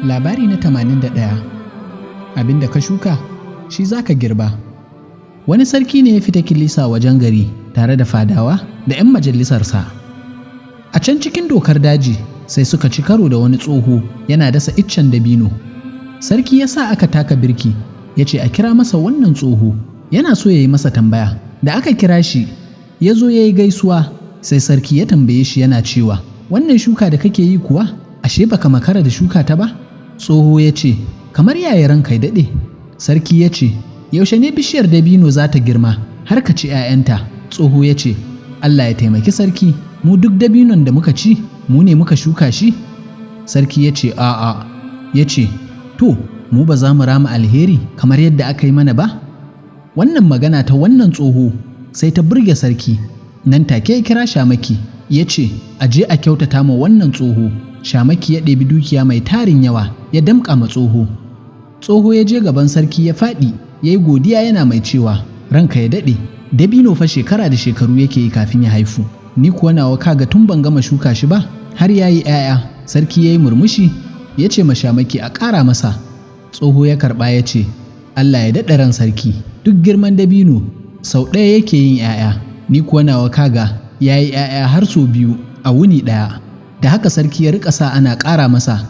Labari na 81. Abin da ka shuka, shi za ka girba. Wani sarki ne ya fita kilisa wajen gari tare da fadawa da 'yan majalisarsa. A can cikin dokar daji sai suka ci karo da wani tsoho yana dasa iccen dabino. Sarki ya sa aka taka birki, ya ce a kira masa wannan tsoho, yana so ya yi masa tambaya. Da aka kira shi, ya zo ya yi gaisuwa, sai sarki ya tambaye shi yana cewa, wannan shuka da kake yi kuwa, ashe baka makara da shuka ta ba? Tsoho ya ce, kamar yaya ranka ya daɗe? Sarki ya ce, yaushe ne bishiyar dabino za ta girma har ka ci 'ya'yanta? Tsoho ya ce, Allah ya taimaki sarki, mu duk dabinon da muka ci, mu ne muka shuka shi? Sarki ya ce, a'a. Ya ce, to, mu ba za mu rama alheri kamar yadda aka yi mana ba? Wannan magana ta wannan tsoho sai ta burge sarki, nan take ya kira Shamaki, ya ce, a je a kyautata ma wannan tsoho. Shamaki ya ɗebi dukiya mai tarin yawa ya damƙa ma tsoho. Tsoho ya je gaban sarki ya faɗi, ya yi godiya yana mai cewa, ranka ya daɗe, dabino fa shekara da shekaru yake yi kafin ya haifu. Ni kuwa nawa kaga tun ban gama shuka shi ba, har ya yi ‘ya'ya. Sarki ya yi murmushi, ya ce ma Shamaki a ƙara masa. Tsoho ya karɓa ya ce, Allah ya daɗe ran sarki, duk girman dabino sau ɗaya yake yin ‘ya'ya, ni kuwa nawa kaga ya yi ‘ya'ya har sau biyu a wuni ɗaya. Da haka sarki ya riƙa sa ana ƙara masa.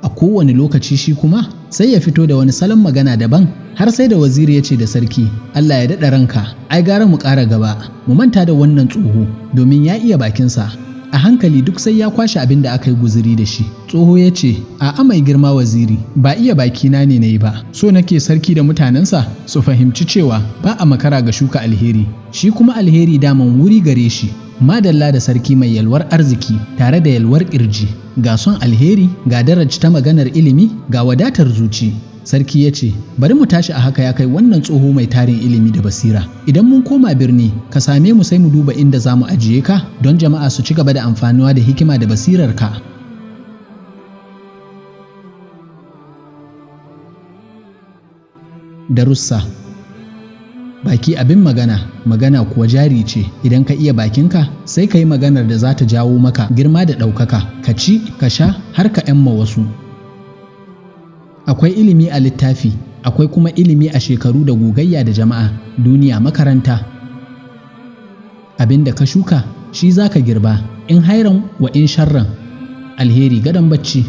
A kowane lokaci shi kuma sai ya fito da wani salon magana daban, har sai da waziri ya ce da sarki, Allah ya daɗa ranka, ai gara mu ƙara gaba, mu manta da wannan tsoho domin ya iya bakinsa. A hankali duk sai ya kwashe abin da aka yi guziri da shi. Tsoho ya ce, a'a mai girma waziri, ba iya bakina ne na yi ba, so nake sarki da mutanensa su fahimci cewa ba a makara ga shuka alheri, shi kuma alheri daman wuri gare shi. Madalla da sarki mai yalwar arziki tare da yalwar ƙirji, ga son alheri, ga darajta maganar ilimi, ga wadatar zuci. Sarki ya ce, bari mu tashi a haka ya kai wannan tsoho mai tarin ilimi da basira. Idan mun koma birni, ka same mu sai mu duba inda za mu ajiye ka don jama'a su ci gaba da amfanuwa da hikima da basirarka. Darussa. Baki abin magana, magana kuwa jari ce. Idan ka iya bakinka, sai ka yi maganar da za ta jawo maka girma da ɗaukaka, ka ci, ka sha, har ka ‘yamma wasu. Akwai ilimi a littafi, akwai kuma ilimi a shekaru da gogayya da jama'a, duniya makaranta. Abin da ka shuka, shi za ka girba, in hairan wa in sharran. Alheri gadon bacci.